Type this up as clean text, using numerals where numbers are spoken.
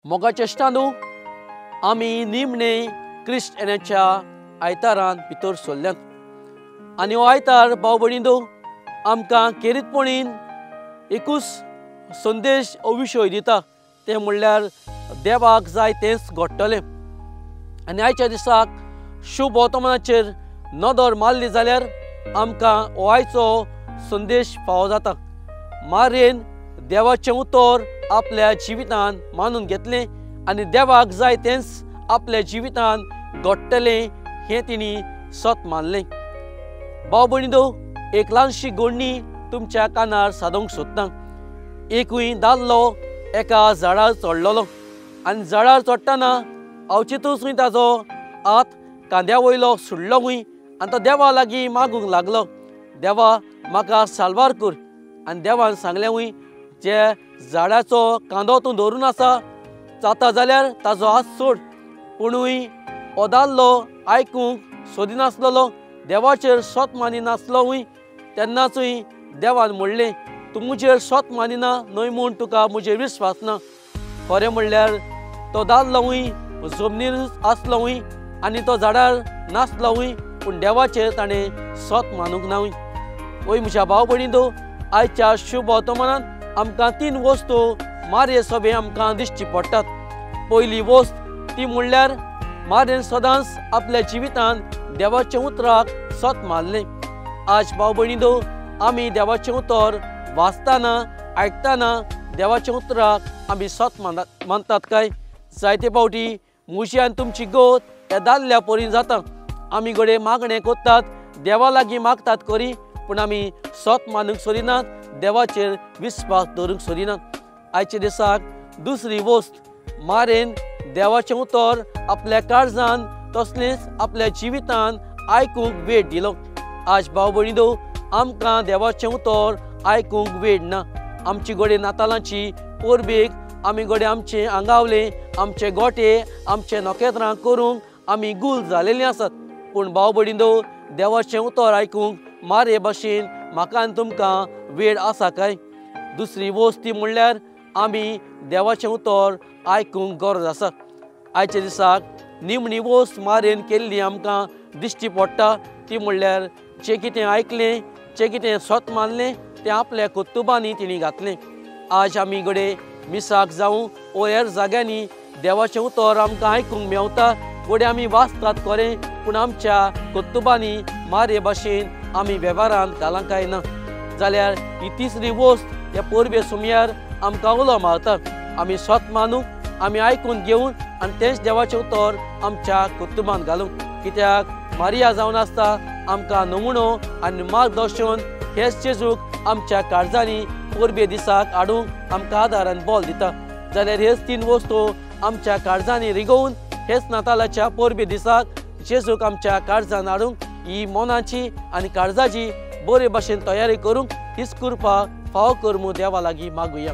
मोगाच्या इश्टांनो, आमी निमणे क्रिस्त येण्याच्या आयतारान भितर सरल्यात आनी हो आयतार भाव भयणींनो आमकां खेरीतपणीन एकूच संदेश हो विशय दिता, तें म्हणल्यार देवाक जाय तेंच घडटलें। आनी आयच्या दिसाक शुभ वर्तमानाचेर नदर मारली जाल्यार आमकां हो आयचो संदेश फावो जाता। मारयेन देवाचें उतर आपल्या जिवितान मानून घेतलें आनी देवाक जाय तेंच आपल्या जिवितान घडटलें हें तिणी सत मानलें। भाव भयणींनो, एक ल्हानशी गोडणी तुमच्या कानार सादोवंक सोदता। एकूय दादलो एका झाडार चडलेलो आनी झाडार चडटना अवचितूच ताजो हात कांद्या वयलो सुडलो आनी तो देवा लागीं मागूंक लागलो, देवा म्हाका साल्वार कर। आनी देवान सांगलें, जे झाडाचो कांदो तूं धरून आसा जाता जाल्यार ताजो हात सोड। पुणूय हो दादलो आयकूंक सोदिनासलेलो, देवाचेर सत मानिनासलोय। तेन्नाचूय देवान म्हणलें, तूं म्हजेर सत मानिना न्हय म्हूण तुका म्हजेर विस्वास ना। खरें म्हणल्यार तो दादलोय जमनीर आसलोय आनी तो झाडार नासलोय, पूण देवाचेर ताणें सत मानूंक ना। वय म्हज्या भाव भयणींनो, आयच्या शुभ वर्तमानान आमकां तीन वस्तू मारये सभे आमकां दिश्टी पडटात। पयली वस्त ती म्हणल्यार मारयेन सदांच आपल्या जिवितान देवाच्या उतराक सत मानलें। आज भाव भयणींनो, आमी देवाचें उतर वाचतना आयकतना देवाच्या उतराक आमी सत मानतात काय? जायते फावटी म्हजी आनी तुमची गोत ह्या दादल्या परीन जाता। आमी घडये मागणें करतात, देवा लागीं मागतात खरी, पूण आमी सत मानूंक सोदिनात, देवाचेर विस्वास दवरूंक सोदिनात। आयच्या दिसाक दुसरी वस्त, मारयेन देवाचें उतर आपल्या काळजान तसलेंच आपल्या जिवितान आयकूंक वेळ दिलो। आज भाव भयणींनो, आमकां देवाचें उतर आयकूंक वेळ ना। आमची घडये नातालांची परबेक आमी घडये आमचें आंगावलें, आमचे गोटे, आमचे नखेत्रां करूंक आमी गुल जालेलीं आसात। पूण भाव भयणींनो, देवाचें उतर आयकूंक मारये भाशेन म्हाका आनी तुमकां वेळ आसा काय? दुसरी वस्त ती म्हणल्यार आमी देवाचें उतर आयकूंक गरज आसा। आयच्या दिसाक निमणी वस्त मारयेन केल्ली आमकां दिश्टी पडटा, ती म्हणल्यार जें कितें आयकलें, जें कितें सत मानलें तें आपल्या कर्तुबांनी तिणी घातलें। आज आमी घडये मिसाक जावं वो हेर जाग्यांनी देवाचें उतर आमकां आयकूंक मेवता, घडये आमी वाचतात खरें, पूण आमच्या कर्तुबांनी मारये भाशेन आमी वेव्हारांत घालां काय ना? जाल्यार ही तिसरी वस्त ह्या परबे सुमयार आमकां उलो मारता। आमी सत मानूंक, आमी आयकून घेवन आनी तेंच देवाचें उतर आमच्या कर्तुबांत घालूंक। कित्याक मारिया जावन आसता आमकां नमुनो आनी मार्गदर्शन हेच जेजूक आमच्या काळजांनी परबे दिसाक हाडूंक आमकां आदार आनी बल दिता। जाल्यार हेच तीन वस्तू आमच्या काळजांनी रिगोवन हेच नातालाच्या परबे दिसाक जेजूक आमच्या काळजान हाडूंक ही मनाची आनी काळजाची बरे भाशेन तयारी करूंक हीच कृपा फावो कर म्हूण देवा लागीं मागुया।